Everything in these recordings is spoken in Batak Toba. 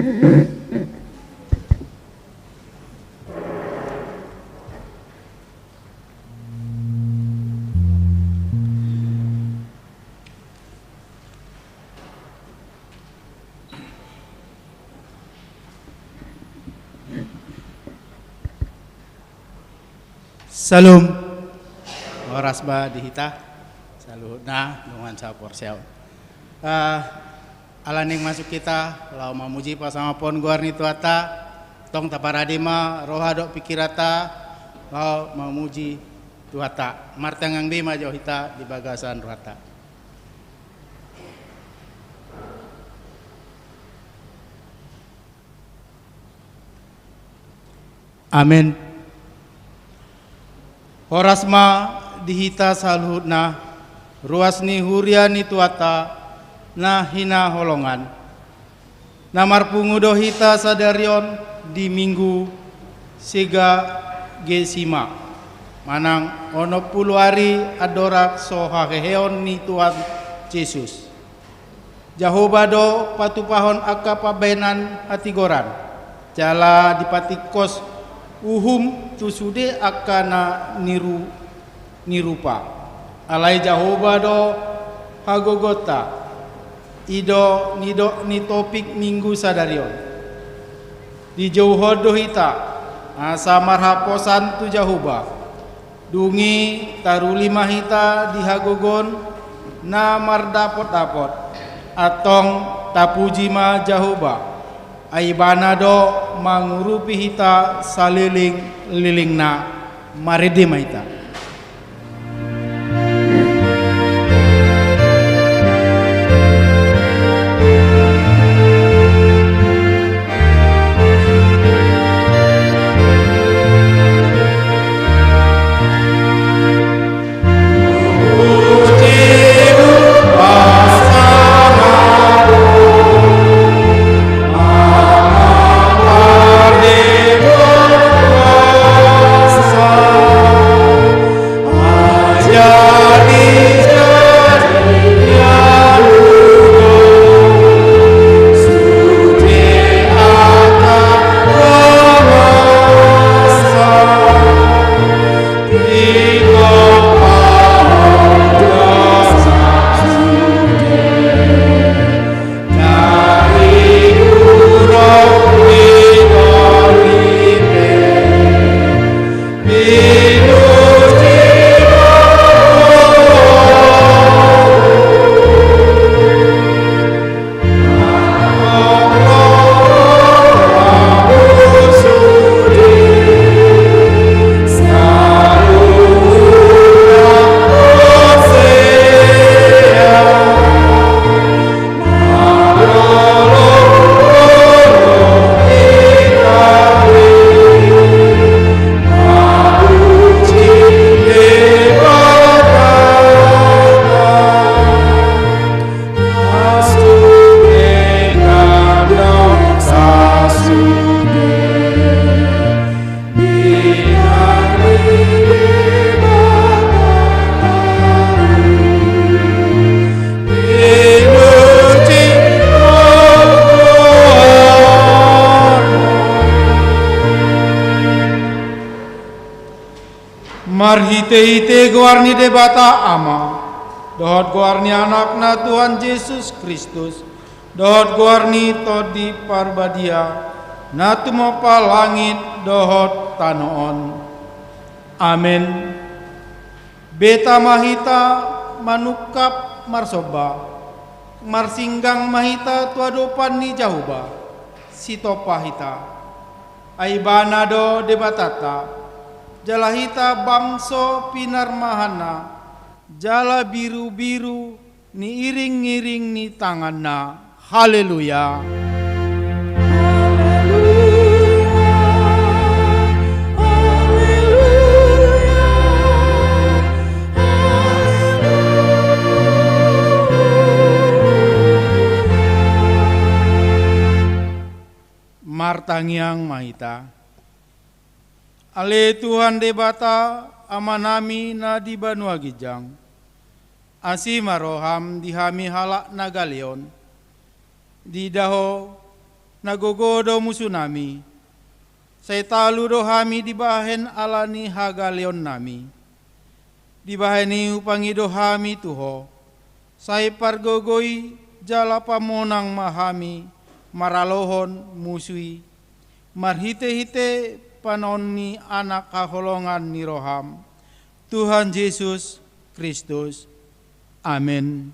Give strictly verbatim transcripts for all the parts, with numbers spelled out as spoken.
Syalom. Horas ma di hita saluhutna dongan saporseaon. Ah, ala naeng masuk hita laho mamuji pasangaphon goar ni Tuhanta, tong taparade ma roha dohot pingkiranta laho mamuji Tuhanta. Martangiang be ma jo hita di bagasan rohanta. Amen. Horas ma di hita saluhutna, ruas ni huria ni Tuhanta na hinaholongan, na marpungu do hita sadari on di Minggu Sexagesima, manang onom pulu ari andorang so haheheon ni Tuhan Jesus. Jahowa do patupahon angka pambahenan hatigoran, jala dipatingkos uhum tu sude angka na niru-, nirupa. Alai Jahowa do hagogoonta. I do nidok ni topik Minggu sadari on. Dijouhon do hita asa marhaposan tu Jahowa. Dung i taruli ma hita di hagogoon na mardapotdapot. Antong tapuji ma Jahowa. Ai Ibana do mangurupi hita salelenglelengna. Marende ma hita. Marhitehite goar ni Debata Ama, dohot goar ni Anakna Tuhan Jesus Kristus, dohot goar ni Tondi Parbadia, na tumompa langit dohot tano on. Amen. Beta ma hita manungkap marsomba, marsinggang ma hita tu adopan ni Jahowa, sitompa hita. Ai Ibana do Debatanta, jala hita bangso pinarmahanna, jala birubiru ni iringiring ni tanganna. Haleluya. Martangiang ma hita. Ale Tuhan Debata, Amanami na di banua ginjang, asi ma roham di hami halak na gale on. Diida Ho Na gogo do musunami, sai talu do hami dibahen ala ni hagaleonnami. Dibahen i hupangido hami tu Ho, sai pargogoi jala pamonang ma hami maralohon musu i, marhite-hite panaon ni Anak haholongan ni roham, Tuhan Jesus Kristus. Amen.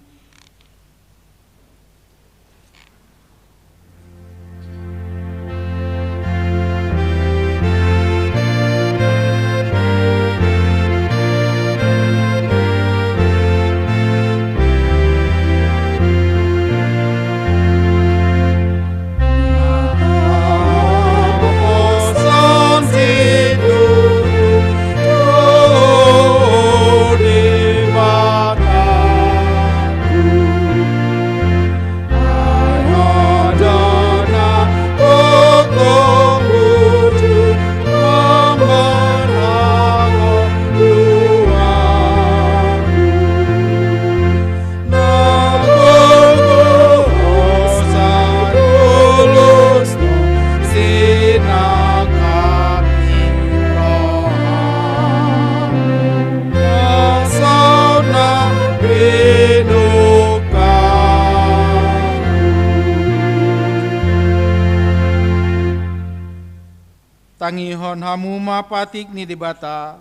Tangihon hamu ma patik ni Debata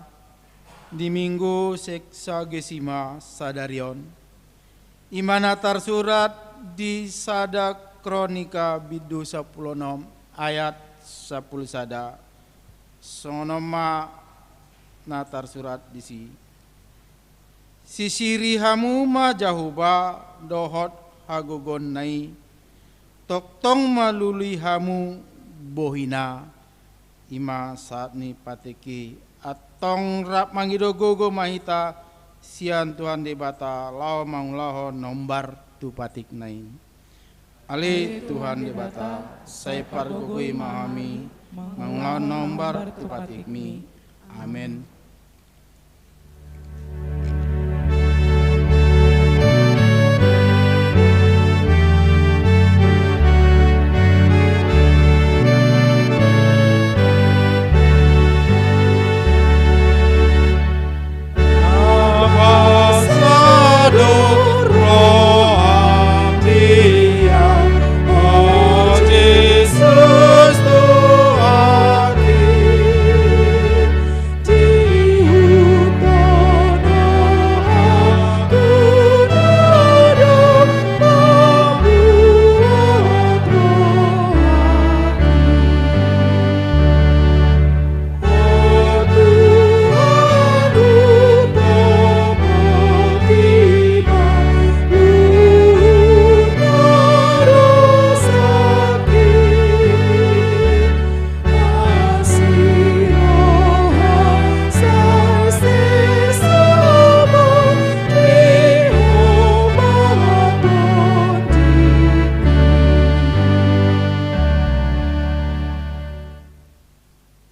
di Minggu Sexagesima sadari on. I ma na tarsurat di Sada Kronika bindu sampulu onom ayat sampulu sada. Songon on ma na tarsurat disi. Sisiri hamu ma Jahowa dohot hagogoonna i, tongtong ma lului hamu bohina. I ma sahat ni patik i. Antong rap mangido gogo ma hita sian Tuhan Debata laho mangulahon na hombar tu patikna i. Ale Tuhan Debata, sai pargogoi ma hami mangulahon na hombar tu patikmi. Amen.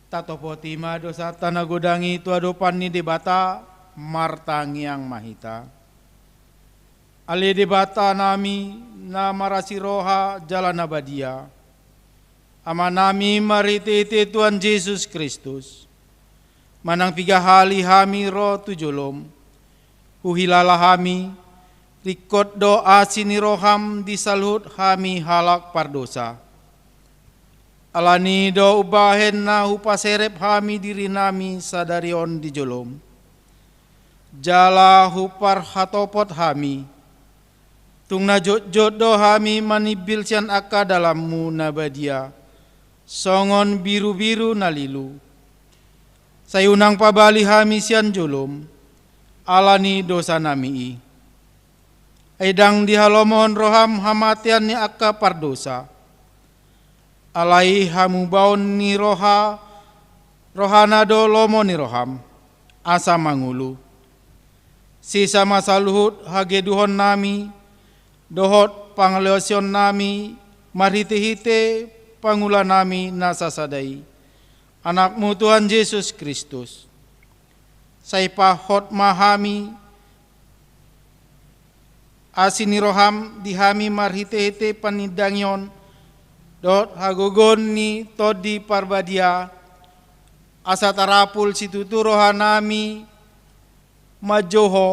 Tatopoti ma dosanta na godang i tu adopan ni Debata, martangiang ma hita. Ale Debata nami, na marasi roha jala na badia, Amanami marhitehite Tuhan Jesus Kristus, manang piga hali hami ro tu jolom, huhilala hami, ringkot do asi ni roham di saluhut hami halak pardosa. Alani do umbahen na hupaserep hami dirinami sadari on di jolom, jala huparhatopot hami, tung na jotjot do hami manimbil sian angka dalanmu na badia, songon birubiru na lilu. Sai unang pabali hami sian jolom, alani dosanami i. Ai ndang dihalomohon roham hamatean ni angka pardosa. Alai hamubaon ni roha, rohana do lomo ni roham, asa mangolu. Sesa ma saluhut hageduhonnami, dohot pangalaosionnami, marhitehite pangulanami na sasada i, Anakmu Tuhan Jesus Kristus. Sai pahot ma hami, asi ni roham di hami marhitehite panindangion dohot hagogoon ni Tondi Parbadia, asa tarapul situtu rohanami manjou Ho,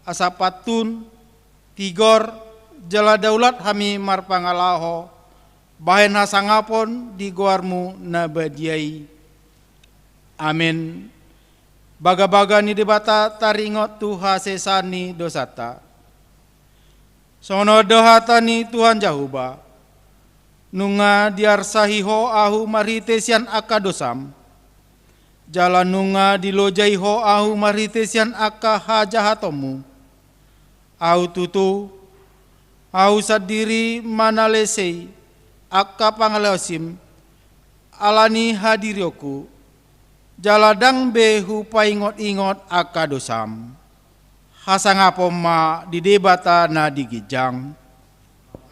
asa pantun, tigor, jala daulat hami marpangalaho, bahen hasangapon di goarMu na badia i. Amen. Bagabaga ni Debata taringot tu hasesaan ni dosanta. Songon on do hata ni Tuhan Jahowa: Nunga diarsahi ho ahu marhite sian angka dosam, jala nunga dilojai ho ahu marhite sian angka hajahatonmu. Ahu tutu, ahu sandiri manalesei angka pangalaosim, ala ni hadirionku, jala ndang be hupaingot-ingot angka dosam. Hasangapon ma di Debata na di ginjang.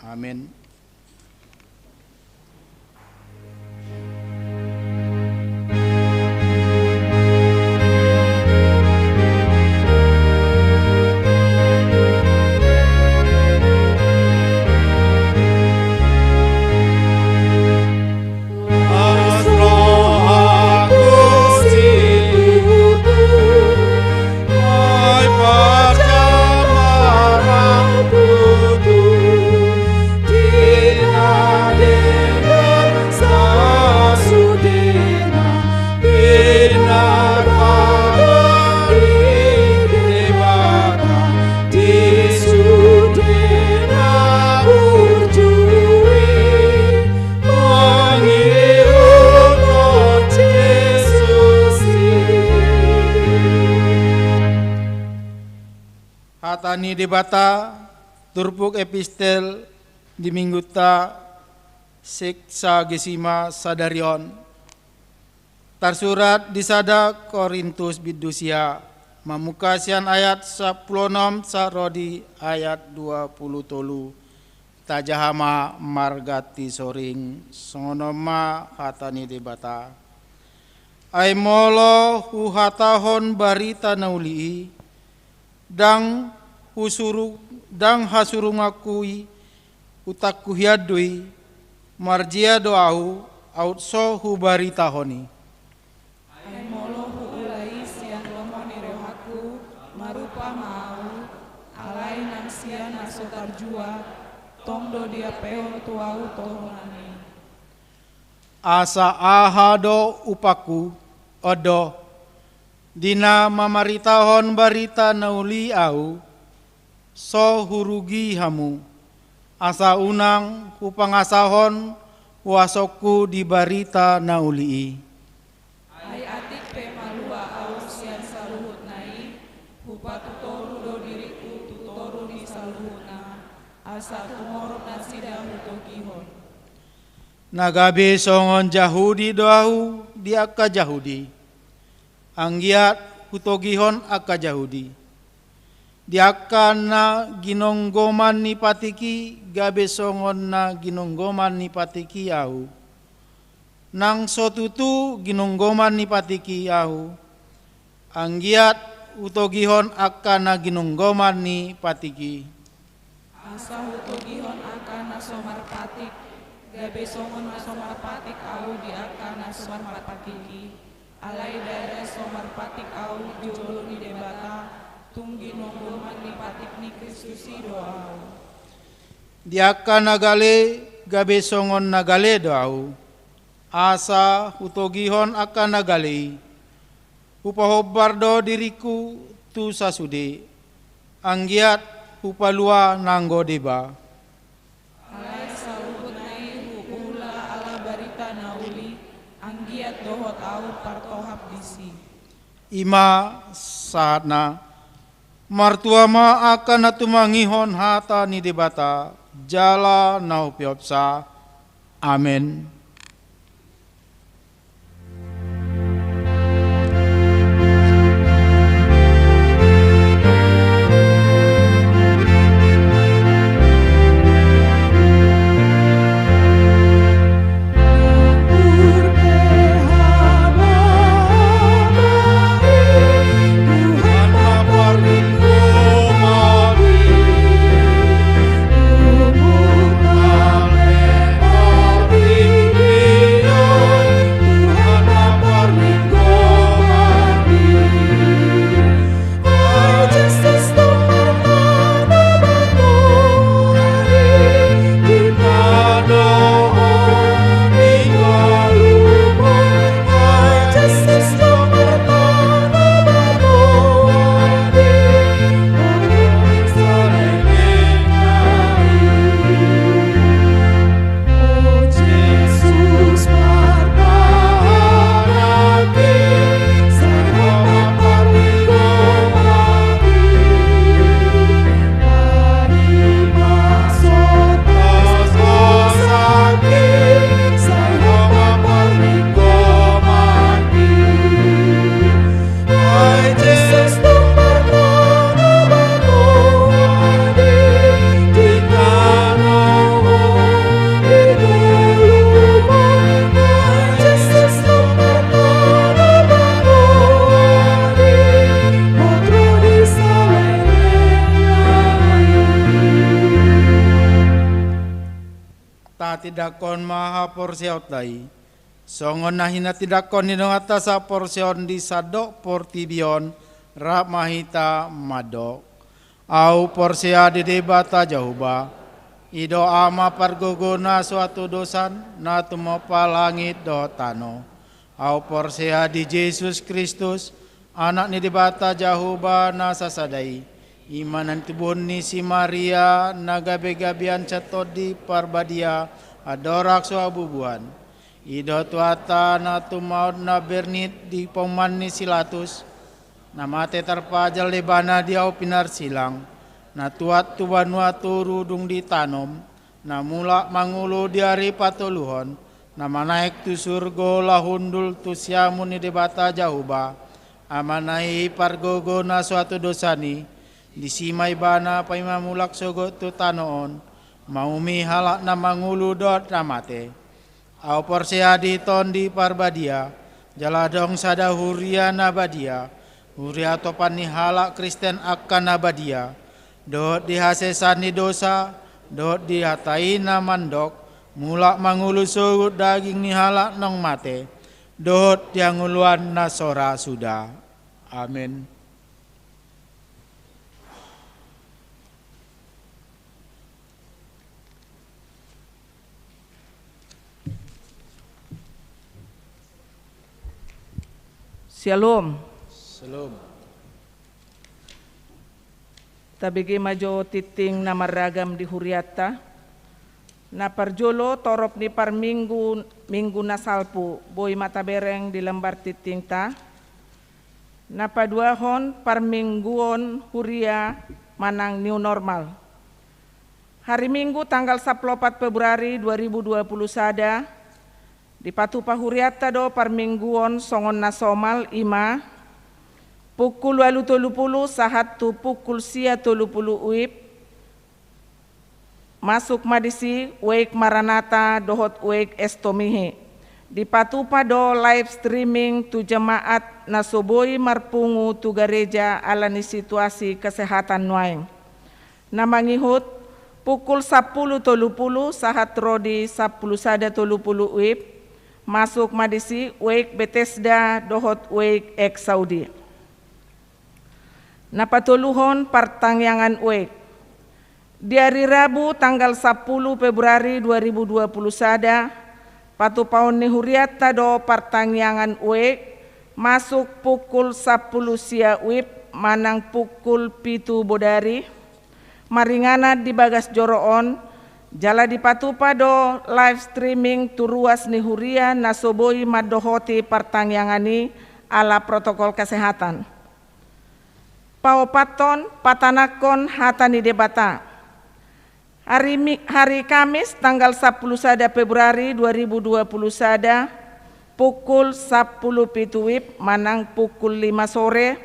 Amen. Hata ni Debata, turpuk epistel di Minggunta Sexagesima sadari on, tarsurat di sada Korintus bindu sia, mamungka sian ayat sampulu onom sahat ro di ayat dua pulu tolu. Tajaha ma marganti soring. Songon on ma hata ni Debata. Ai molo huhatahon barita na uli i, ndang husuru-, ndang hasurunganku i, utangku hian do i, marjea do ahu, aut so hubaritahon i. Ai molo huula i sian lomo ni rohangku, marupa ma ahu, alai nang sian na so tarjua, tong do diampehon tu ahu tohonan i. Asa aha do upangku? On do, di na mamaritahon barita na uli ahu, so hurugi hamu, asa unang hupangasahon huasongku di barita na uli i. Ai atik pe malua ahu sian saluhutna i, hupatutoru do diringku tu toru ni saluhutna, asa tumorop nasida hutogihon. Na gabe songon Jahudi do ahu di angka Jahudi, anggiat hutogihon angka Jahudi. Di angka na ginonggoman ni patik i gabe songon na ginonggoman ni patik i ahu. Nang so tutu ginonggoman ni patik i ahu, anggiat hutogihon angka na ginonggoman ni patik i. Asa hutogihon angka na so marpatik, gabe songon na so marpatik ahu di angka na so marpatik i. Alai ndada so marpatik ahu di jolo ni Debata, tung ginonggoman ni patik ni Kristus i do ahu. Di angka na gale, gabe songon na gale do ahu, asa hutogihon angka na gale i. Hupahombar do diringku tu sasude, anggiat hupalua nanggo deba. Alai saluhutna i huula ala barita na uli, anggiat dohot ahu partohap disi. I ma sahatna. Martua ma angka na tumangihon hata ni Debata, jala na hupeopsa. Amen. Tindangkon ma haporseaonta i, songon na hinatindangkon ni donganta saporseaon di sandok portibi on. Rap ma hita mandok. Ahu porsea di Debata Jahowa, i do Ama pargogo na so hatudosan, na tumompa langit dohot tano. Ahu porsea di Jesus Kristus, Anak ni Debata Jahowa na sasada i, i ma na nitubuhon ni si Maria, na gabegabean sian Tondi Parbadia, andorang so habubuhan. I do Tuhanta na tumaon na bernit di panuan ni si Latus, na mate tarpajal Ibana di ahu pinarsilang, na tuat tu banua toru dung ditanom, na mulak mangolu di ari patoluhon, na manaek tu surgo laho hundul tu siamun ni Debata Jahowa, Amana i pargogo na so hatudosan i. Disi ma Ibana paima mulak sogot tu tano on, maumi halak na mangolu dohot na mate. Ahu porsea di Tondi Parbadia, jala adong sada huria na badia, huria atopan ni halak Kristen angka na badia, dohot di hasesaan ni dosa, dohot di hata i na mandok, mulak mangolu sogot daging ni halak naung mate, dohot di hangoluan na so ra suda. Amen. Syalom. Syalom. Tabege ma jo tingting na marragam di hurianta. Na parjolo, torop ni parminggu, minggu na salpu, boi ma tabereng di lembar tingtingta. Na paduahon, parmingguon huria manang new normal. Hari Minggu tanggal sampulu opat Februari dua ribu dua puluh sada, dipatupa hurianta do parmingguon songon na somal, i ma pukul ualu tolu pulu sahat tu pukul sia tolu pulu WIB, masuk ma disi Wake Maranatha dohot Wake Estomihi. Dipatupa do live streaming tu jemaat na so boi marpungu tu gareja ala ni situasi kesehatan nuaeng. Na mangihut, pukul sampulu tolu pulu sahat ro di sampulu sada tolu pulu WIB, masuk ma disi Wake Bethesda dohot Wake Exaudi. Na patoluhon, partangiangan Wake. Di ari Rabu tanggal sampulu Februari dua ribu dua puluh sada, patupaon ni hurianta do partangiangan Wake, masuk pukul sampulu sia WIB manang pukul pitu bodari, maringanan di bagas joro on, jala dipatupa do live streaming tu ruas ni huria na so boi mandohoti partangiangan i ala protokol kesehatan. Paopathon, patanangkon hata ni Debata. Hari Mi-, hari Kamis tanggal sampulu sada Februari dua ribu dua puluh sada, pukul sampulu pitu WIB manang pukul lima sore,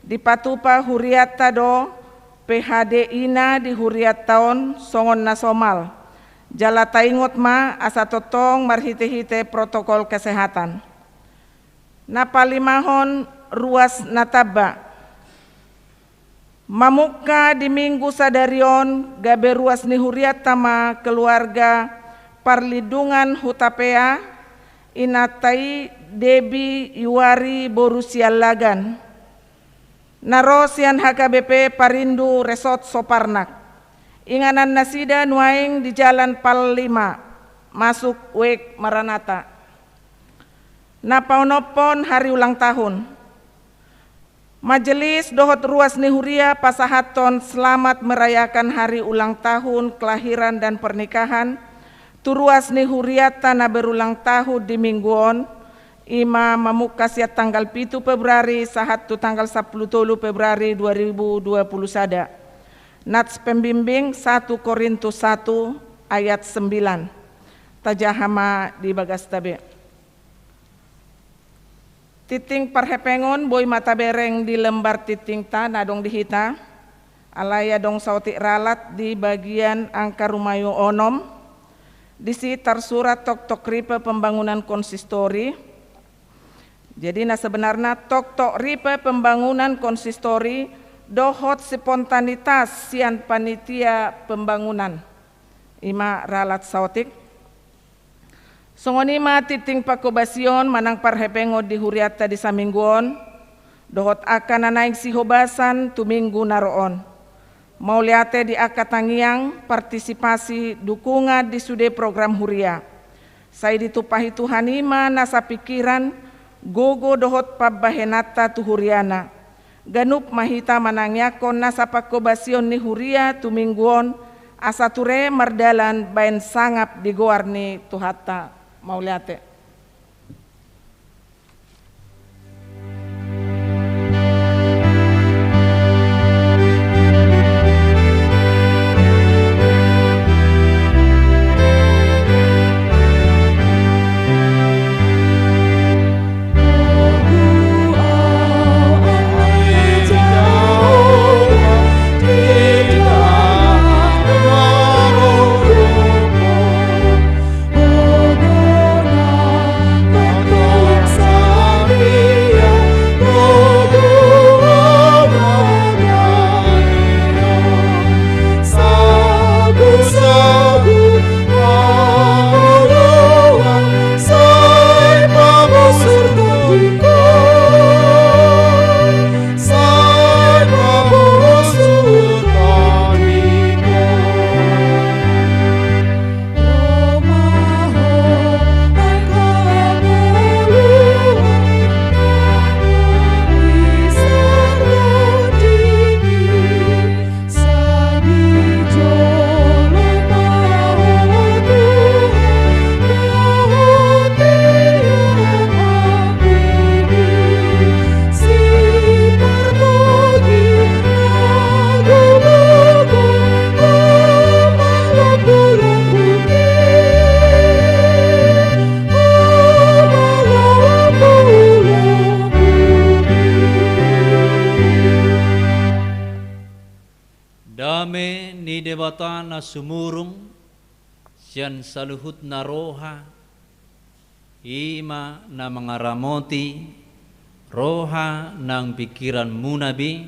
dipatupa hurianta do PHD-na di hurianta on songon na somal. Jala taingot ma asa tongtong marhitehite protokol kesehatan. Na palimahon, ruas na tamba. Mamungka di Minggu sadari on gabe ruas ni hurianta ma keluarga Parlindungan Hutapea, inanta i Debi Yuari boru Siallagan, na ro sian HKBP Parindu Resort Soparnak. Inganan nasida nuaeng di Jalan Pal lima, masuk Wake Maranatha. Na paonomhon, hari ulang tahun. Majelis dohot ruas ni huria pasahathon selamat merayakan hari ulang tahun kelahiran dan pernikahan tu ruas ni hurianta na berulang tahun di Minggu on, i ma mamungka sian tanggal pitu Februari sahat tu tanggal sampulu tolu Februari dua ribu dua puluh sada. Nats pembimbing satu Korintus satu ayat sembilan. Tajaha ma di bagasta be. Tingting parhepengon boi ma tabereng di lembar tingtingta na adong di hita. Alai adong saotik ralat di bagian angka rumayu onom. Disi tarsurat toktok ripe pembangunan konsistori. Jadi na sebenarna toktok ripe pembangunan konsistori dohot spontanitas sian panitia pembangunan. I ma ralat saotik. Songon i ma tingting panghobasion manang parhepengon di hurianta di saminggu on, dohot angka na naeng sihobasan tu minggu na ro on. Mauliate di angka tangiang, partisipasi, dukungan di sude program huria. Sai ditumpahi Tuhan i ma nasa pingkiran, gogo dohot pambahenanta tu huriana. Ganup ma hita manangiangkon nasa panghobasion ni huria tu minggu on, asa ture mardalan baen sangap di goar ni Tuhanta. Mauliate. Dame ni Debata na sumurung sian saluhutna roha, i ma na mangaramoti roha nang pingkiranmuna be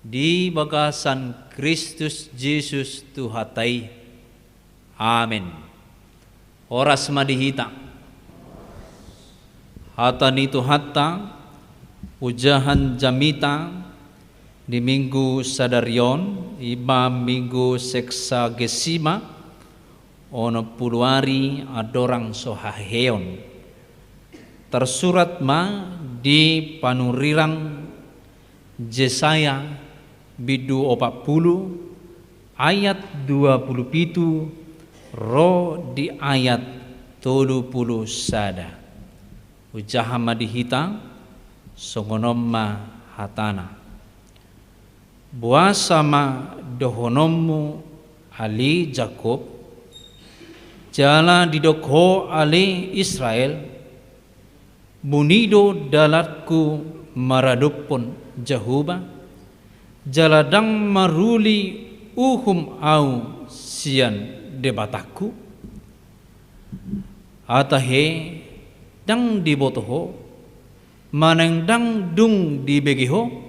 di bagasan Kristus Jesus Tuhanta i. Amen. Horas ma di hita. Hata ni Tuhanta, ojahan jamita di Minggu sadari on, i ma Minggu Sexagesima, onom pulu ari andorang so haheheon. Tarsurat ma di panurirang Jesaya bindu opat pulu ayat dua pulu pitu ro di ayat tolu pulu sada. Ojahan ma di hita, songon on ma hatana. Boasa ma dohononmu ale Jakkob, jala didok ho ale Israel, buni do dalanku maradophon Jahowa, jala ndang maruli uhum ahu sian Debatangku? Tahe ndang diboto ho, manang ndang dung dibege ho?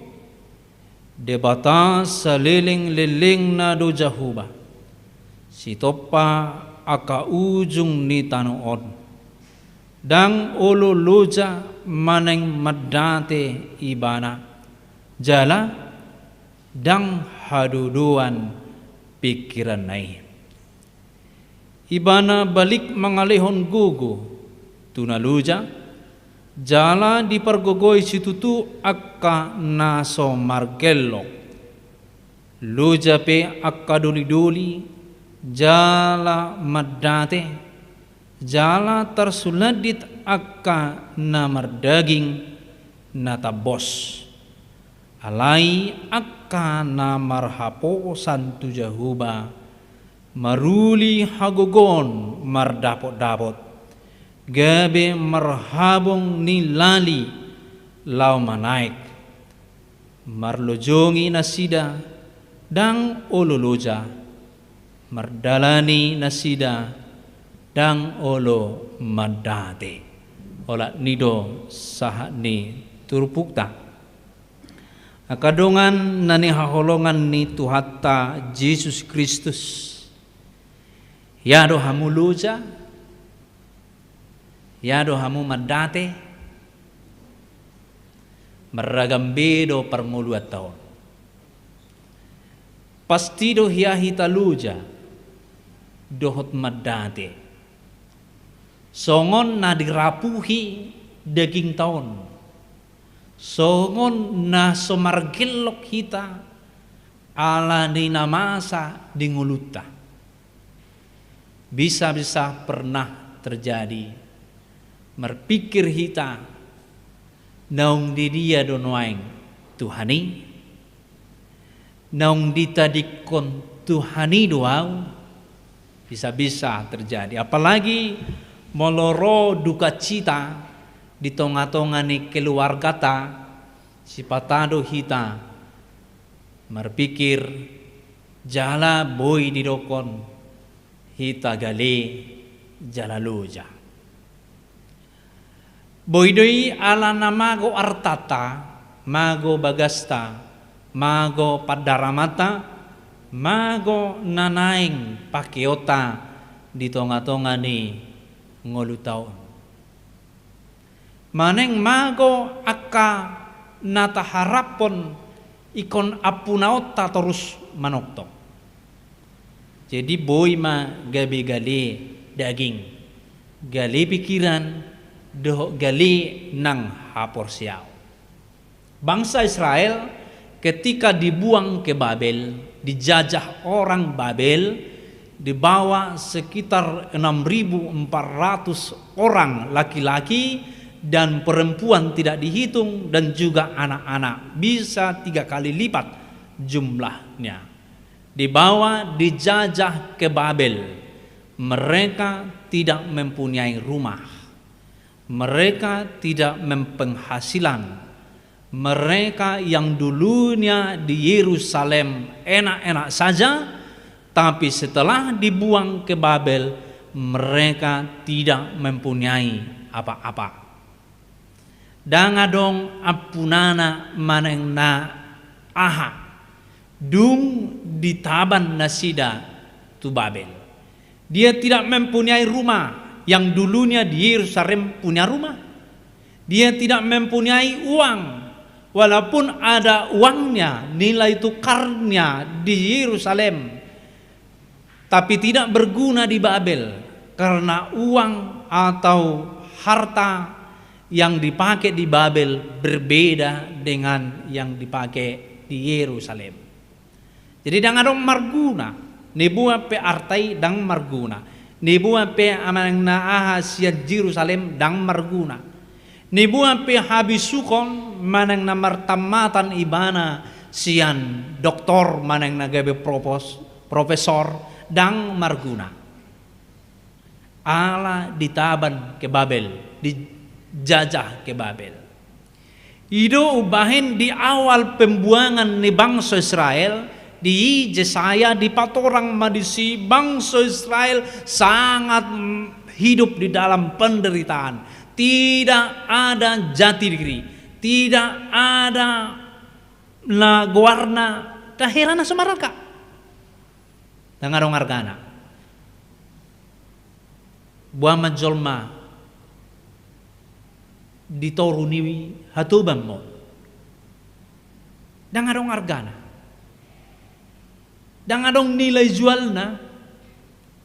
Debata saleleng lelengna do Jahowa, sitompa angka ujung ni tano on. Ndang olo loja manang mandate Ibana, jala ndang hadodoan pingkiranna i. Ibana balik mangalehon gogo tu na loja, jala dipargogoi situtu angka na so margellok. Loja pe angka dolidoli, jala mandate, jala tarsulandit angka na mardaging na tambos. Alai angka na marhaposan tu Jahowa, maruli hagogoon mardapotdapot, gabe marhabong ni lali laho manaek. Marlojongi nasida ndang olo loja, mardalani nasida ndang olo mandate. Olat ni do sahat ni turpukta. Angka dongan na nihaholongan ni Tuhanta Jesus Kristus, ia do hamu loja, Ia do hamu mandate, marragam be do parngoluanta on. Pasti do ia hita loja dohot mandate. Songon na dirapuhi dagingta on, songon na so margellok hita ala ni na masa di ngolunta. Bisa-bisa pernah terjadi, marpikir hita, naung didia do nuaeng Tuhan i? Naung ditadingkon Tuhan i do au? Bisa-bisa terjadi. Apalagi molo ro dukacita di tonga-tonga ni keluargata, sipata do hita marpikir jala boi didokkon hita gale jala loja. Boi do i ala na mago artanta, mago bagasta, mago pandaramanta, mago na naeng pakeonta di tonga-tonga ni ngolunta on. Manang mago angka na taharaphon ingkon ampunaonta torus manongtong. Jadi boi ma gabe gale daging, gale pikiran, dohot gale nang haporseaon. Bangsa Israel ketika dibuang ke Babel, dijajah orang Babel, dibawa sekitar enam ribu empat ratus orang laki-laki dan perempuan tidak dihitung dan juga anak-anak, bisa tiga kali lipat jumlahnya. Dibawa, dijajah ke Babel. Mereka tidak mempunyai rumah. Mereka tidak mempenghasilan. Mereka yang dulunya di Yerusalem enak-enak saja, tapi setelah dibuang ke Babel, mereka tidak mempunyai apa-apa. Ndang adong ampunana manang na aha, dung ditaban nasida tu Babel. Dia tidak mempunyai rumah, yang dulunya di Yerusalem punya rumah. Dia tidak mempunyai uang, walaupun ada uangnya, nilai tukarnya di Yerusalem, tapi tidak berguna di Babel, karena uang atau harta yang dipakai di Babel berbeda dengan yang dipakai di Yerusalem. Jadi ndang adong marguna, niboan pe arta i ndang marguna, niboan pe manang na aha sian Jerusalem ndang marguna, niboan pe habisuhon manang na martammatan ibana sian doktor manang na gabe propos-, profesor, ndang marguna. Ala ditaban ke Babel, dijajah ke Babel. I do umbahen di awal pembuangan ni bangso Israel, di Jesaya dipatorang ma disi bangso Israel sangat, mm, hidup di dalam penderitaan. Tidak ada jati diri, tidak ada na goarna, daherana so marangka. Ndang adong argana. Boha ma jolma di toru ni hatobanmon? Ndang adong argana. Ndang adong nilai jualna.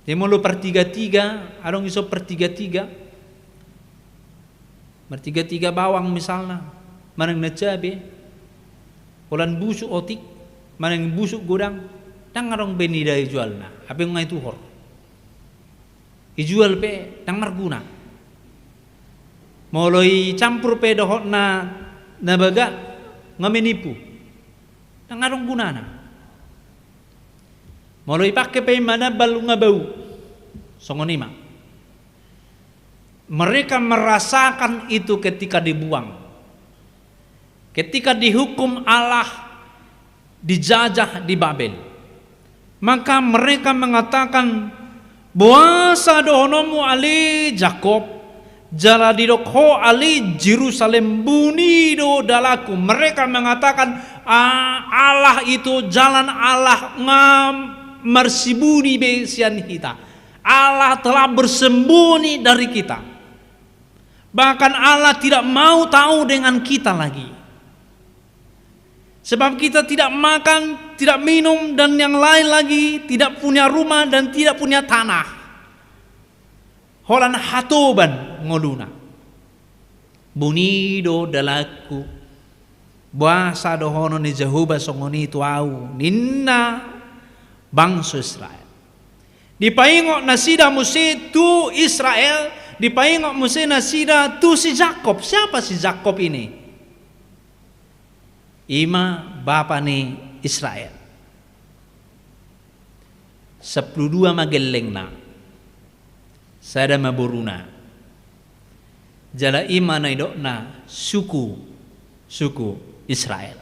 Jadi molo partiga-tiga, adong iso partiga-tiga. Martiga-tiga bawang misalna, manang na cabe, holan busuk otik, manang busuk godang, ndang adong be nilai jualna, hape nga ituhor. Ijual pe ndang marguna. Molo icampur pe dohot na, na bagak, nga menipu. Ndang adong gunana. Molo ipake pe manambal nga bau. Songon i ma. Mereka merasakan itu ketika dibuang. Ketika dihukum Allah, dijajah di Babel. Maka mereka mengatakan, "Boasa dohononmu ale Jakob, jala didok ho ale Jerusalem, buni do dalanku." Mereka mengatakan, "Ah, Allah itu, jalan Allah nga marsibuni be sian hita. Allah telah bersembunyi dari kita." Bahkan Allah tidak mau tahu dengan kita lagi. Sebab kita tidak makan, tidak minum, dan yang lain lagi, tidak punya rumah dan tidak punya tanah. Holan hatoban ngoluna. Buni do, dalanku, boasa dohonon ni Jahowa songon i tu ahu, ninna bangso Israel. Dipaingot nasida muse tu Israel, dipaingot muse nasida tu si Jakob. Siapa si Jakob ini? Ima bapa ni Israel. Sampulu dua ma gellengna, sada ma boruna. Jala ima na nidokna suku, suku Israel.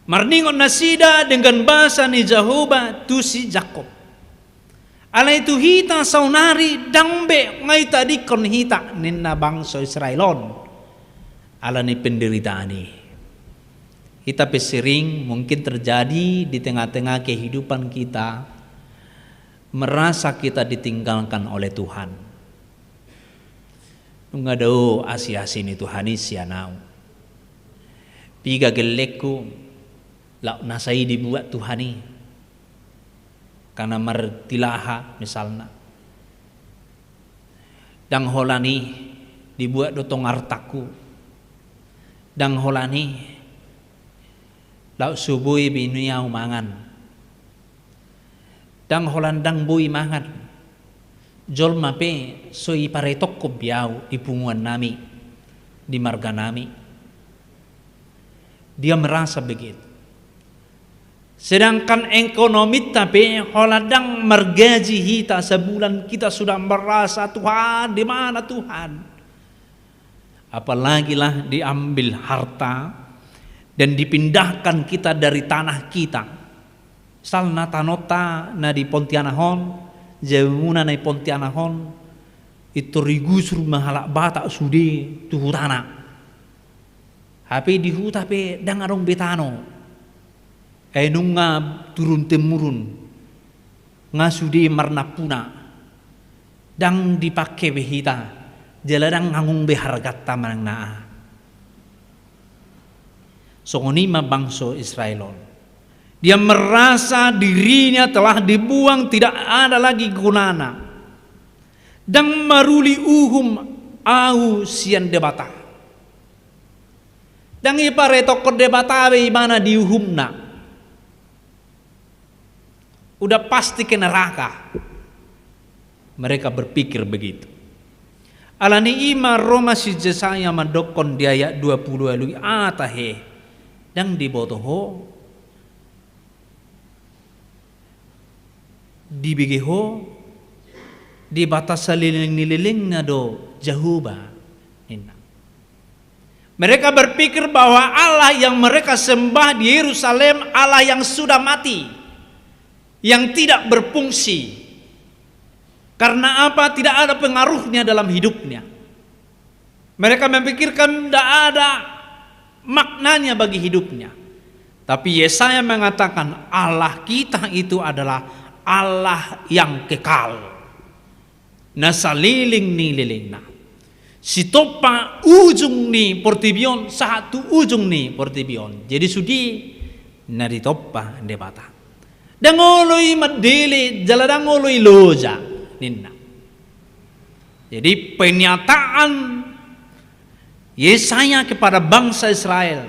Marningot nasida denggan basa ni Jahowa tu si Jakob. Alai tu hita saonari ndang be nga ditadingkon hita, ninna bangso Israel on, ala ni penderitaan i. Hita pe sering mungkin terjadi di tengah-tengah kehidupan kita, merasa kita ditinggalkan oleh Tuhan. Nunga dao asi-asi ni Tuhan i sian ahu. Piga gellengku, laho nasa i dibuat Tuhan i. Karena martilaha misalna. Ndang holan i dibuat do tong artangku. Ndang holan i laho so boi be nian ahu mangan. Ndang holan ndang boi mangan. Jolma pe so diparetokkon be ahu di punguan nami, di marga nami. Dia merasa begitu. Sedangkan ekonominta pe holan ndang margaji hita sabulan, kita sudah merasa, "Tuhan, di mana Tuhan?" Apalagi lah diambil harta dan dipindahkan kita dari tanah kita. Misalna tanonta na di Pontianak on, jabumuna na di Pontianak on, pintor digusur ma halak Batak sude tu hutana. Hape di huta pe ndang adong be tano. Ai nunga turun temurun, nga sude marnampuna. Ndang dipake be hita, jala ndang adong be harganta manang na aha. Songon i ma bangso Israel on. Dia merasa dirinya telah dibuang, tidak ada lagi gunana. Ndang maruli uhum ahu sian Debata. Ndang diparetokkon Debata be ibana di uhumna. Udah pasti ke neraka. Mereka berpikir begitu. Alani i ma ro ma si Jesaya mandokkon di ayat dua pulu ualu i, "Aha tahe, ndang diboto ho? Dibege ho Debata saleleng ni lelengna do Jahowa," ninna. Mereka berpikir bahwa Allah yang mereka sembah di Yerusalem Allah yang sudah mati, yang tidak berfungsi. Karena apa? Tidak ada pengaruhnya dalam hidupnya. Mereka memikirkan tidak ada maknanya bagi hidupnya. Tapi Yesaya mengatakan, Allah kita itu adalah Allah yang kekal. Na saleleng ni lelengna. Sitompa ujung ni portibi on, sahat tu ujung ni portibi on. Jadi sude na ditompa Debata. Ndang olo i mandele, jala ndang olo i loja, ninna. Jadi pernyataan Yesaya kepada bangsa Israel,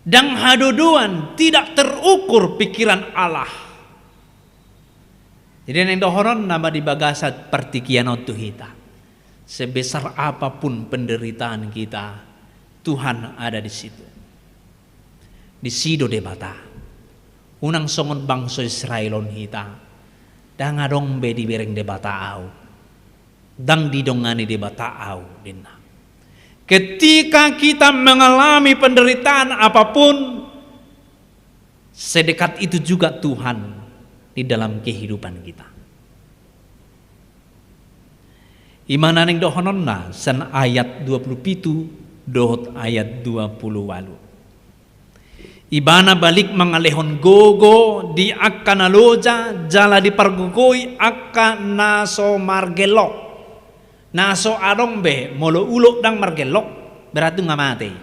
ndang hadodoan, tidak terukur pikiran Allah. Jadi na nidok on nama di bagasan partingkian on tu hita. Sebesar apapun penderitaan kita, Tuhan ada di situ. Disi do Debata. Unang songon bangso Israel on hita. Ndang adong be dibereng Debata ahu. Ndang didongani Debata ahu, ninna. Ketika kita mengalami penderitaan apapun, sedekat itu juga Tuhan di dalam kehidupan kita. Ima na nidok on na sian ayat dua pulu pitu dohot ayat dua pulu ualu. Ibana balik mangalehon gogo di angka na loja, jala dipargogoi angka na so margellok. Na so adong be, molo ulok ndang margellok, berarti nunga mate i.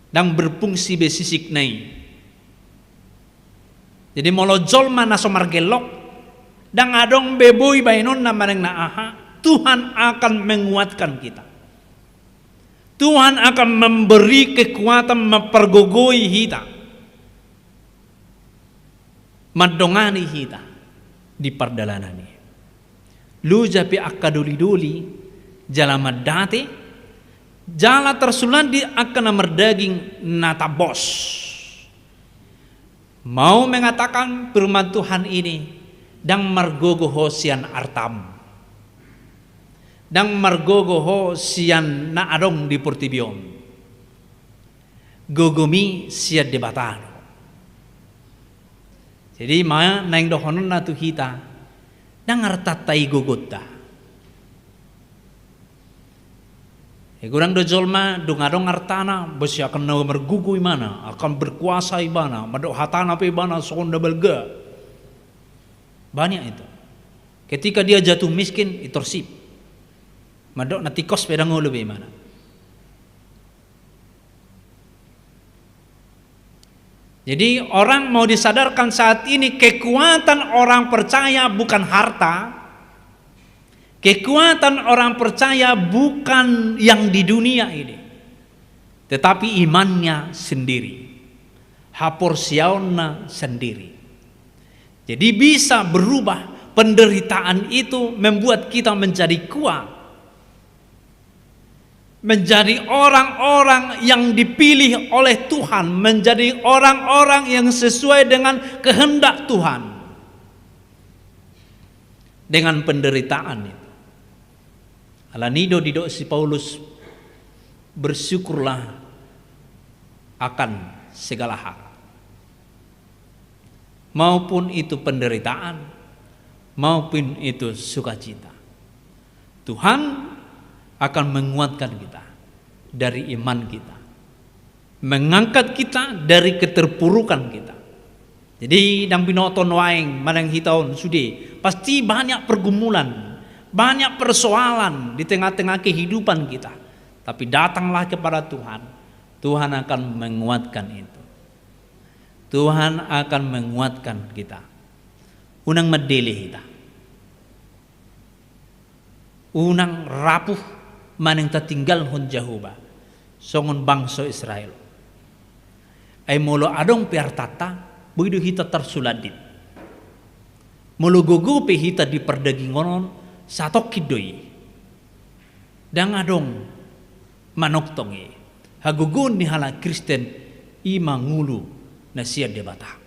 Ndang berfungsi be sisikna i. Jadi molo jolma na so margellok, ndang adong be boi baenonna manang na aha, Tuhan akan menguatkan kita. Tuhan akan memberi kekuatan, mempergogoi hita, mandongani hita di pardalanan i. Loja pe angka doli-doli, jala mandate, jala tarsulandit angka na mardaging na tambos. Mau mengatakan firman Tuhan ini, ndang margogo ho sian artam, ndang margogo ho sian na adong di portibi on. Gogomi sian Debata do. Jadi ma naeng dohononna tu hita, ndang artanta i gogonta. E, godang do jolma, dung adong artana, boi akan na margogo ibana, akan berkuasa ibana, mandok hatana pe ibana songon na balga. Banyak itu. Ketika dia jatuh miskin, i torsip. Mandok na tingkos pe ndang olo be ibana. Jadi orang mau disadarkan saat ini, kekuatan orang percaya bukan harta, kekuatan orang percaya bukan yang di dunia ini, tetapi imannya sendiri, haporseaonna sendiri. Jadi bisa berubah, penderitaan itu membuat kita menjadi kuat, menjadi orang-orang yang dipilih oleh Tuhan, menjadi orang-orang yang sesuai dengan kehendak Tuhan. Dengan penderitaan itu. Alani do didok si Paulus, bersyukurlah akan segala hal. Maupun itu penderitaan, maupun itu sukacita. Tuhan akan menguatkan kita dari iman kita, mengangkat kita dari keterpurukan kita. Jadi, ndang binoto nuaeng manang hita on sude, pasti banyak pergumulan, banyak persoalan di tengah-tengah kehidupan kita. Tapi datanglah kepada Tuhan, Tuhan akan menguatkan itu. Tuhan akan menguatkan kita. Unang mandele hita. Unang rapuh manang tatinggalhon Jahowa songon bangso Israel. Ai molo adong pe artanta, boi do hita tarsulandit. Molo gogo pe hita di pardagingon on, satongkin do i. Ndang adong manongtong i. Hagogoon ni halak Kristen i ma ngolu na sian Debata.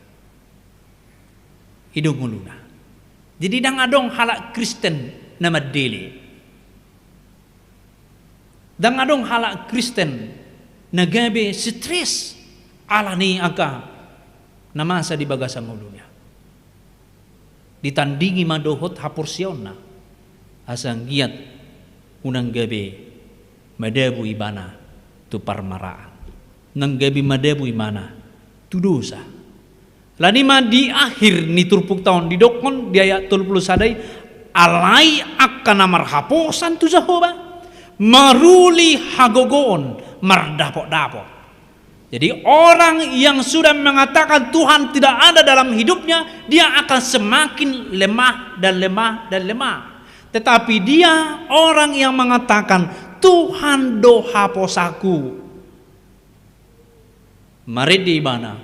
I do ngoluna. Jadi ndang adong halak Kristen na mandele. Ndang adong halak Kristen na gabe stres alani angka na masa di bagasan ngoluna. Ditandingi ma dohot haporseaonna, asa anggiat unang gabe madabu ibana tu parmaraan, unang gabe madabu ibana tu dosa. Alani ma di akhir ni turpukta on didokkon di ayat tolu pulu sada i, alai angka na marhaposan tu Jahowa, maruli hagogoon, mardapotdapot. Jadi orang yang sudah mengatakan Tuhan tidak ada dalam hidupnya, dia akan semakin lemah dan lemah dan lemah. Tetapi dia orang yang mengatakan, "Tuhan do haposaku." Marende ibana,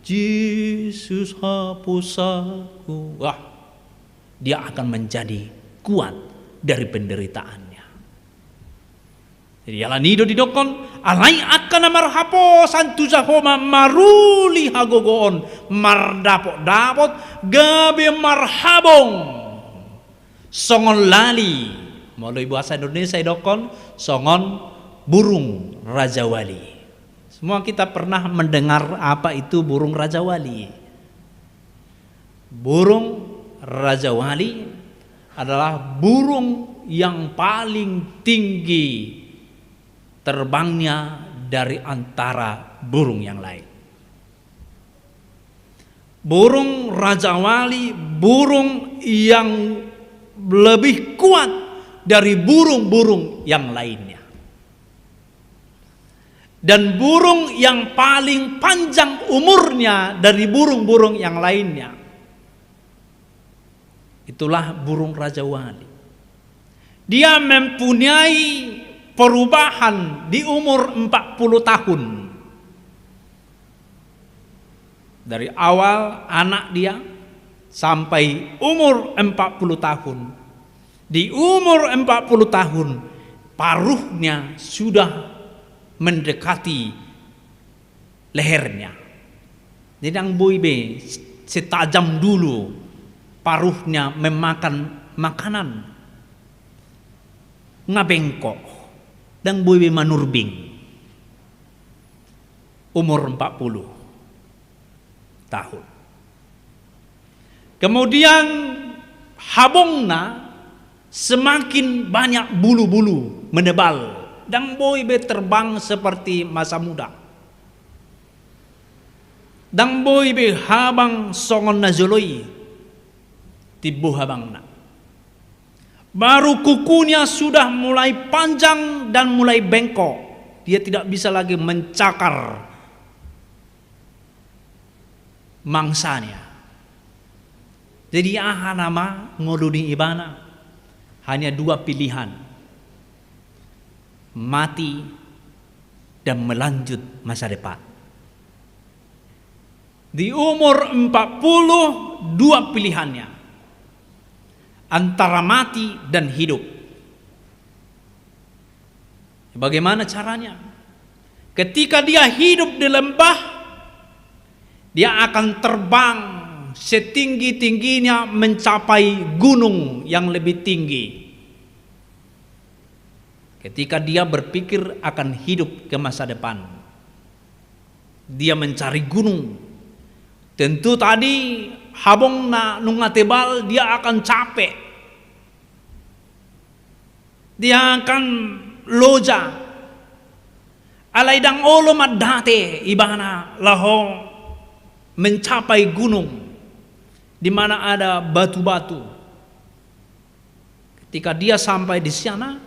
"Jesus haposaku." Wah, dia akan menjadi kuat dari penderitaannya. Jadi alani do didokkon, alai angka na marhaposan tu Jahowa maruli hagogoon, mardapotdapot, gabe marhabong songon lali. Molo di bahasa Indonesia didokkon songon burung rajawali. Semua kita pernah mendengar apa itu burung rajawali. Burung rajawali adalah burung yang paling tinggi terbangnya dari antara burung yang lain. Burung rajawali, burung yang lebih kuat dari burung-burung yang lainnya. Dan burung yang paling panjang umurnya dari burung-burung yang lainnya, itulah burung rajawali. Dia mempunyai perubahan di umur empat puluh tahun. Dari awal anak dia sampai umur empat puluh tahun. Di umur empat puluh tahun, paruhnya sudah mendekati lehernya. Jadi, ndang boi be setajam dulu paruhnya memakan makanan. Nga bengkok, ndang boi be manurbing. Umur empat puluh tahun. Kemudian habongna semakin banyak bulu-bulu, menebal. Ndang boi be terbang seperti masa muda. Ndang boi be habang songon na jolo i. Timbo habangna. Baru kukunya sudah mulai panjang dan mulai bengkok. Dia tidak bisa lagi mencakar mangsanya. Jadi, aha nama ngolu ni ibana? Hanya dua pilihan. Mati dan melanjut masa depan. Di umur empat puluh, dua pilihannya. Antara mati dan hidup. Bagaimana caranya? Ketika dia hidup di lembah, dia akan terbang setinggi-tingginya mencapai gunung yang lebih tinggi. Ketika dia berpikir akan hidup ke masa depan, dia mencari gunung. Tentu tadi habongna nunga tebal, dia akan capek. Dia akan loja. Alai ndang olo mandate ibana laho mencapai gunung di mana ada batu-batu. Ketika dia sampai di sana,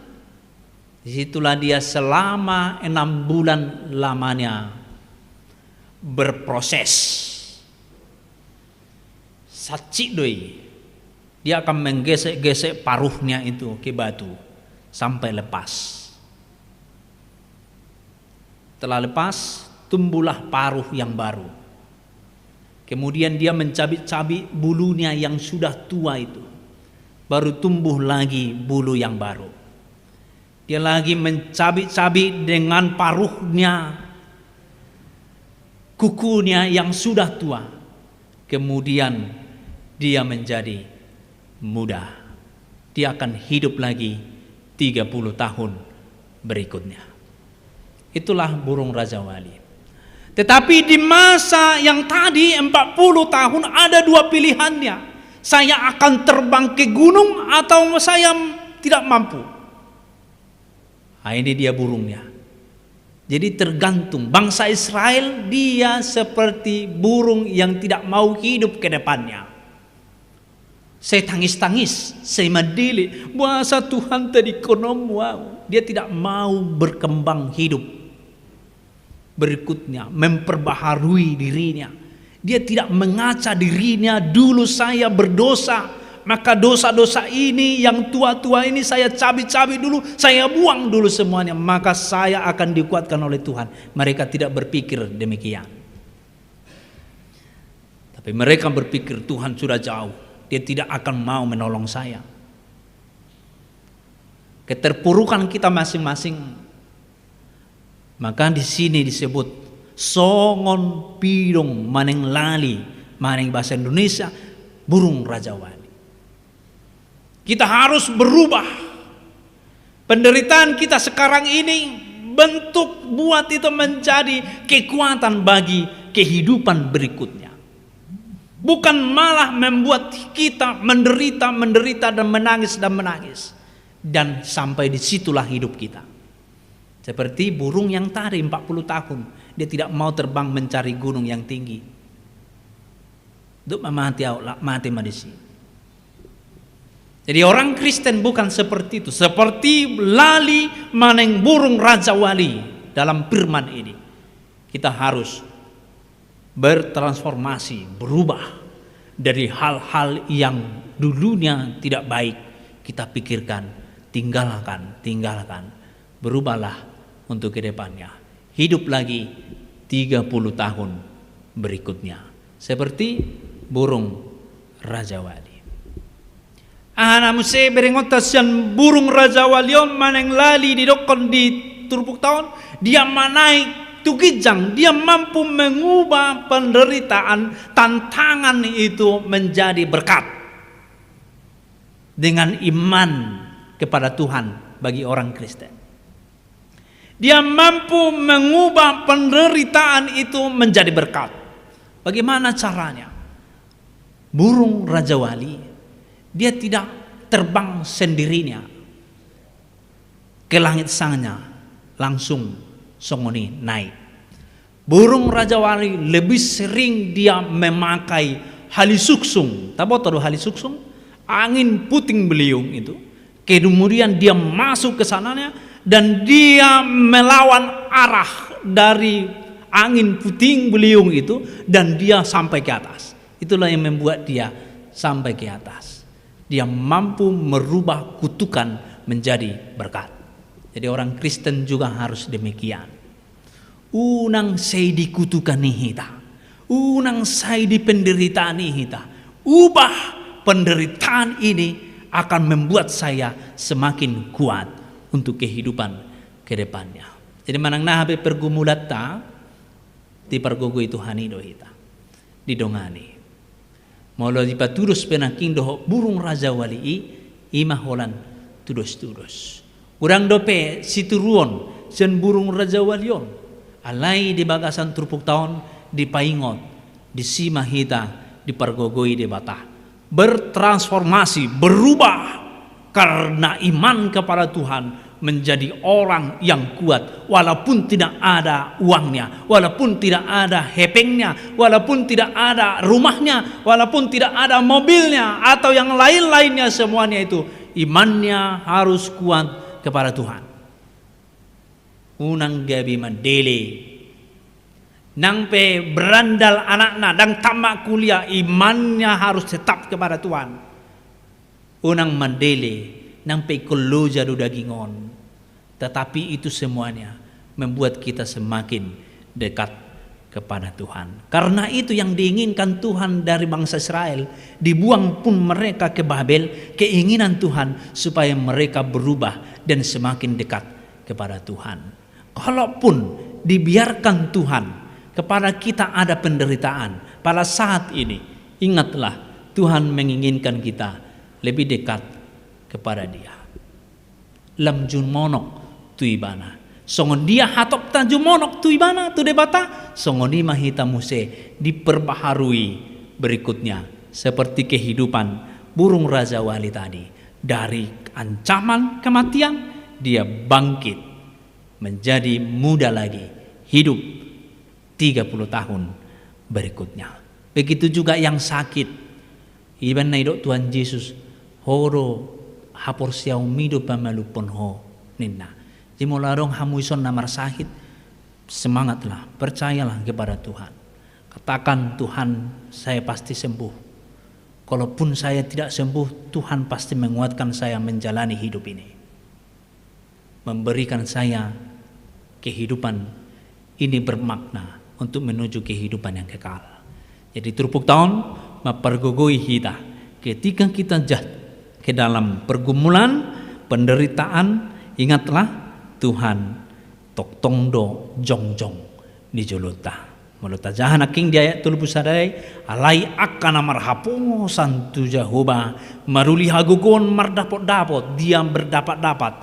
disitulah dia selama enam bulan lamanya berproses. Sancit do i. Dia akan menggesek-gesek paruhnya itu ke batu sampai lepas. Setelah lepas, tumbuhlah paruh yang baru. Kemudian dia mencabik-cabik bulunya yang sudah tua itu. Baru tumbuh lagi bulu yang baru. Dia lagi mencabik-cabik dengan paruhnya, kukunya yang sudah tua. Kemudian dia menjadi muda. Dia akan hidup lagi tiga puluh tahun berikutnya. Itulah burung rajawali. Tetapi di masa yang tadi empat puluh tahun ada dua pilihannya. Saya akan terbang ke gunung atau saya tidak mampu. Nah, ini dia burungnya. Jadi tergantung. Bangsa Israel, dia seperti burung yang tidak mau hidup ke depannya. Sai tangis-tangis, sai mandele, boasa Tuhan tadingkonon Ho au. Dia tidak mau berkembang hidup berikutnya, memperbaharui dirinya. Dia tidak mengaca dirinya, dulu saya berdosa, maka dosa-dosa ini yang tua-tua ini saya cabik-cabik dulu, saya buang dulu semuanya, maka saya akan dikuatkan oleh Tuhan. Mereka tidak berpikir demikian. Tapi mereka berpikir, "Tuhan sudah jauh, Dia tidak akan mau menolong saya." Keterpurukan kita masing-masing. Maka di sini disebut songon pidong maneng lali, maneng bahasa Indonesia, burung rajawali. Kita harus berubah. Penderitaan kita sekarang ini bentuk buat itu menjadi kekuatan bagi kehidupan berikutnya. Bukan malah membuat kita menderita, menderita, dan menangis, dan menangis. Dan sampai di situlah hidup kita. Seperti burung yang tadi empat puluh tahun, dia tidak mau terbang mencari gunung yang tinggi. Dung ma mate au, lak mate ma disi. Jadi orang Kristen bukan seperti itu, seperti lali manang burung rajawali dalam firman ini. Kita harus bertransformasi, berubah dari hal-hal yang dulunya tidak baik kita pikirkan, tinggalkan, tinggalkan. Berubahlah untuk ke depannya. Hidup lagi tiga puluh tahun berikutnya. Seperti burung rajawali. Aha na muse berengonta sian burung rajawali on manang lali didokkon di turpukta on, dia manaik tu ginjang, dia mampu mengubah penderitaan, tantangan itu menjadi berkat. Dengan iman kepada Tuhan bagi orang Kristen. Dia mampu mengubah penderitaan itu menjadi berkat. Bagaimana caranya? Burung rajawali, dia tidak terbang sendirinya ke langit sana, langsung songon i naik. Burung rajawali lebih sering dia memakai hali suksung. Taboto do hali suksung? Angin puting beliung itu. Kemudian dia masuk ke sananya dan dia melawan arah dari angin puting beliung itu dan dia sampai ke atas. Itulah yang membuat dia sampai ke atas. Dia mampu merubah kutukan menjadi berkat. Jadi orang Kristen juga harus demikian. Unang sai di kutukan i hita. Unang sai di penderitaan i hita. Ubah penderitaan ini akan membuat saya semakin kuat untuk kehidupan ke depannya. Jadi manang na hape pergumulanta, dipargogoi Tuhan i do hita. Didongani. Molo dipatudos pe nangkin dohot burung rajawali i, i ma holan tudos-tudos. Godang dope situruon sian burung rajawali on. Alai di bagasan turpukta on dipaingot, disi ma hita dipargogoi Debata. Bertransformasi, berubah karena iman kepada Tuhan, menjadi orang yang kuat, walaupun tidak ada uangnya, walaupun tidak ada hepengnya, walaupun tidak ada rumahnya, walaupun tidak ada mobilnya, atau yang lain-lainnya, semuanya itu, imannya harus kuat kepada Tuhan. Unang gabe mandele. Nang pe berandal anakna, ndang tamat kuliah, imannya harus tetap kepada Tuhan. Unang mandele, nang pe ingkon loja do daging on. Tetapi itu semuanya membuat kita semakin dekat kepada Tuhan. Karena itu yang diinginkan Tuhan dari bangsa Israel, dibuang pun mereka ke Babel, keinginan Tuhan supaya mereka berubah dan semakin dekat kepada Tuhan. Kalaupun dibiarkan Tuhan kepada kita ada penderitaan pada saat ini, ingatlah Tuhan menginginkan kita lebih dekat kepada Dia. Lam jumonok tu Ibana. Songon dia hatopta jumonok tu Ibana, tu Debata, songon i ma hita muse diperbaharui berikutnya. Seperti kehidupan burung rajawali tadi. Dari ancaman kematian, dia bangkit menjadi muda lagi, hidup tiga puluh tahun berikutnya. Begitu juga yang sakit. Iba na didok Tuhan Jesus, "Ho do, haporseaonmi do pamalumhon ho," ninna. Jadi molo adong hamu dison na marsahit, semangatlah, percayalah kepada Tuhan. Katakan, "Tuhan, saya pasti sembuh. Kalaupun saya tidak sembuh, Tuhan pasti menguatkan saya menjalani hidup ini." Memberikan saya kehidupan ini bermakna untuk menuju kehidupan yang kekal. Jadi turpukta on mampargogoi hita, ketika kita jatuh ke dalam pergumulan, penderitaan, ingatlah Tuhan tongtong do jongjong di jolonta. Molo tajaha nangkin di ayat tolu pulu sada i, alai angka na marhaposan tu Jahowa, maruli hagogoon mardapotdapot, dia berdapat-dapat,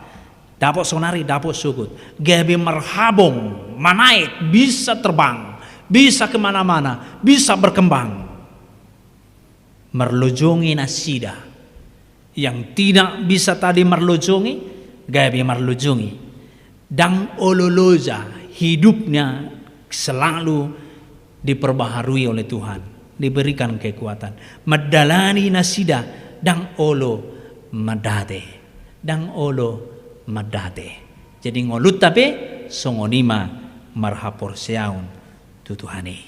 dapot saonari, dapot sogot, gabe marhabong, manaek, bisa terbang, bisa kemana-mana, bisa berkembang. Marlojongi nasida. Yang tidak bisa tadi marlojongi, gabe marlojongi. Ndang olo loja, hidupnya selalu diperbaharui oleh Tuhan, diberikan kekuatan. Mandalani nasida, ndang olo mandate, ndang olo mandate. Jadi ngolunta pe songon i ma marhaporseaon tu Tuhan i.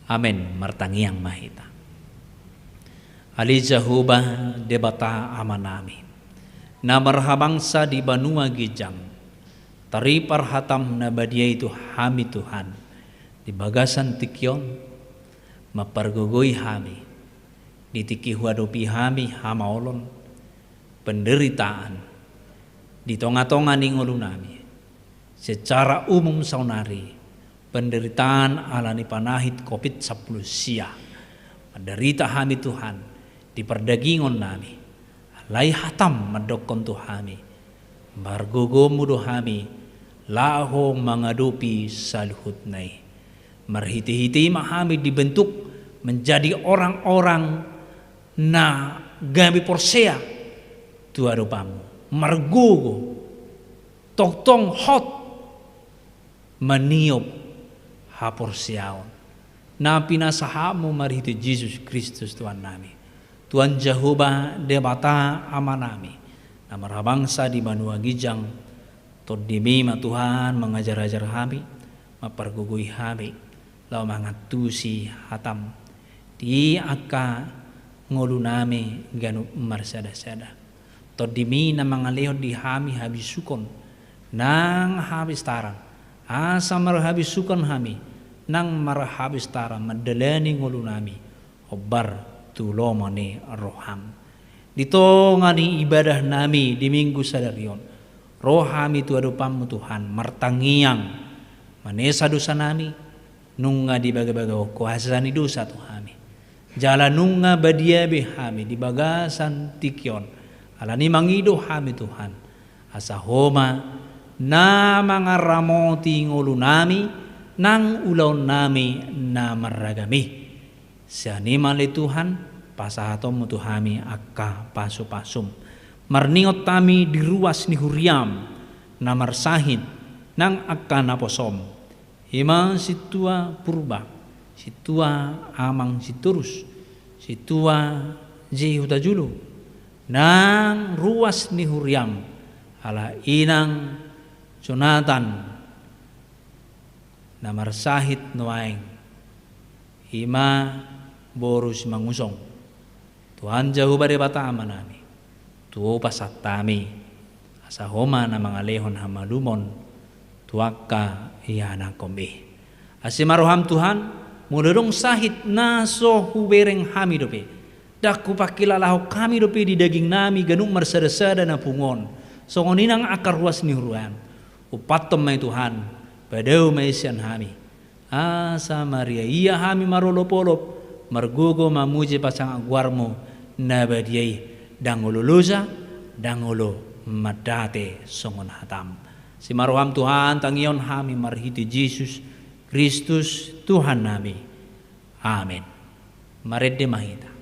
Amen. Martangiang ma hita. Ale Jahowa Debata Amanami, na marhabangsa di banua ginjang, taripar hataM na badia i tu hami Tuhan, di bagasan tingki on, mampargogoi hami, di tingki huadopi hami hamaolon, penderitaan, di tonga-tonga ni ngolunami. Secara umum saonari, penderitaan ala ni panahit covid sampulu sia. Menderita hami Tuhan, di pardagingon nami. Alai hataM mandokkon tu hami. MargogoMu do hami, laho mangadopi saluhutna i. Marhite-hite i ma hami dibentuk menjadi orang-orang na gabe porsea tu adopanMu. Margogo, tongtong hot, maniop haporseaon na pinasahatMu marhite Jesus Kristus Tuhan nami. Tuhan Jahowa Debata Amanami, na marhabangsa di banua ginjang, TondiMi ma Tuhan mangajar-ajar hami, mampargogoi hami, laho mangantusi hataM di angka ngolunami ganup marsada-sada. TondiMi na mangalehon di hami habisuhon nang hapistaran, asa marhabisuhon hami nang marhapistaran mandalani ngolunami hombar tu lomo ni rohaM. Di tonga ni ibadah nami di Minggu sadari on, ro hami tu adopanMu Tuhan, martangiang, manesa dosa nami, nunga dibagabagahon kuasa ni dosa tu hami. Jala nunga badia be hami di bagasan tingki on, ala ni mangido hami Tuhan, asa Ho ma na mangaramoti ngolunami nang ulaonnami na marragam i. Sian i ma ale Tuhan, pasahatonMu tu hami angka pasu-pasuM. Marningot hami di ruas ni huriaM na marsahit nang angka naposoM. I ma Sintua Purba, Sintua Amang Sitorus, Sintua J. Hutajulu, nang ruas ni huriaM, ala Inang Jonatan na marsahit nuaeng, i ma boru Simangunsong. Tuhan Jahowa Debata Amanami, tu Ho pasahat hami, asa Ho ma na mangalehon hamalumon tu angka ianakhonMi. Asi ma rohaM Tuhan, molo adong sahit na so hubereng hami dope, ndang hupangkilalahon hami dope di dagingnami ganup marsada-sada na pungu on, songon i nang angka ruas ni huriaM. Umpathon ma i Tuhan, padao ma i sian hami. Asa mariaia hami marolopolop, margogo mamuji pasangap goarMu na badia i, ndang olo loja, ndang olo mandate songon hataM. Asi ma rohaM Tuhan, tangihon hami marhite Jesus Kristus Tuhan nami. Amen. Marende ma hita.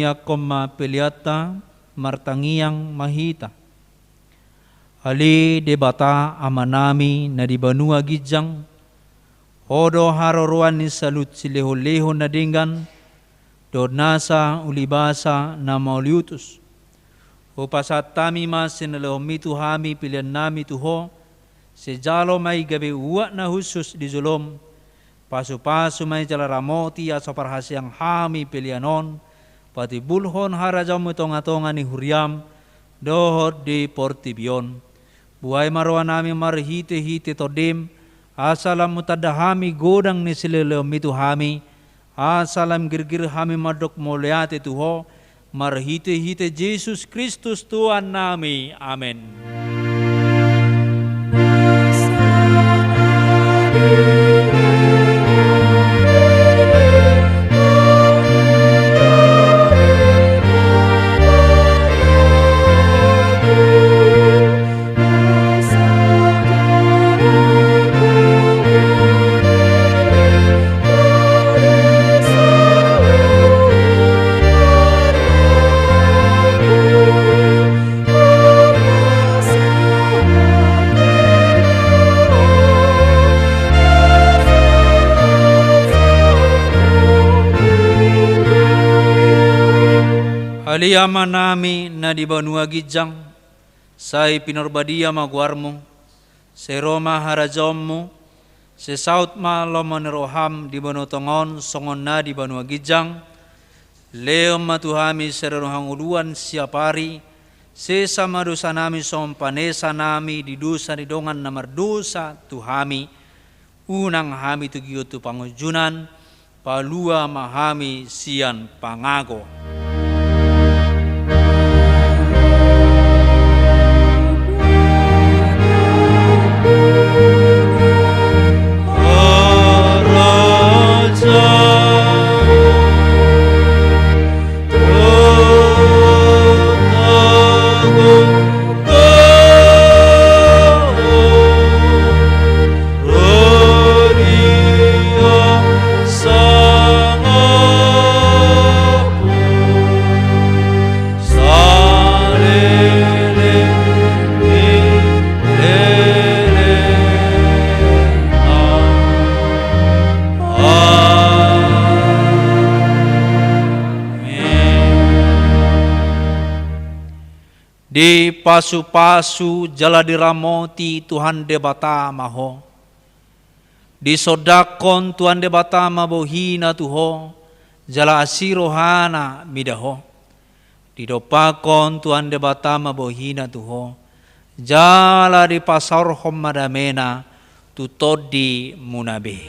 Angkon ma peleanta, martangiang ma hita. Ale Debata Amanami na di banua ginjang, Ho do haroroan ni saluhut silehonlehon na denggan, dohot nasa ulibasa na mauliutus. Hupasahat hami ma sinalehonMi tu hami peleannami tu Ho, sai jalo ma i gabe uap na hushus di joloM, pasupasu ma i jala ramoti asa parhaseang hami pelean on, patimbulhon harajaonMu tongatonga ni huriaM, dohot di portibi on. Buhai ma rohanami marhitehite TondiM, asa lam hutanda hami godang ni silehonlehonMi tu hami, asa lam girgir hami mandok mauliate tu Ho, marhitehite Jesus Kristus Tuhannami. Amen. Ale Amanami na di banua ginjang, sai pinarbadia ma goarMu, sai ro ma harajaonMu, sai saut ma lomo ni rohaM di banua tonga on songon na di banua ginjang. Lehon ma tu hami sadari on hangoluan siapari, sesa ma dosanami songon panesanami di dosa ni dongan na mardosa tu hami. Unang hami togihon tu pangunjunan, palua ma hami sian pangago. Dipasupasu jala diramoti Tuhan Debata ma ho. Disondangkon Tuhan Debata ma bohina tu ho, jala asi rohana mida ho. Didompakkon Tuhan Debata ma bohina tu ho, jala dipasaorhon ma damena tu tondimuna be.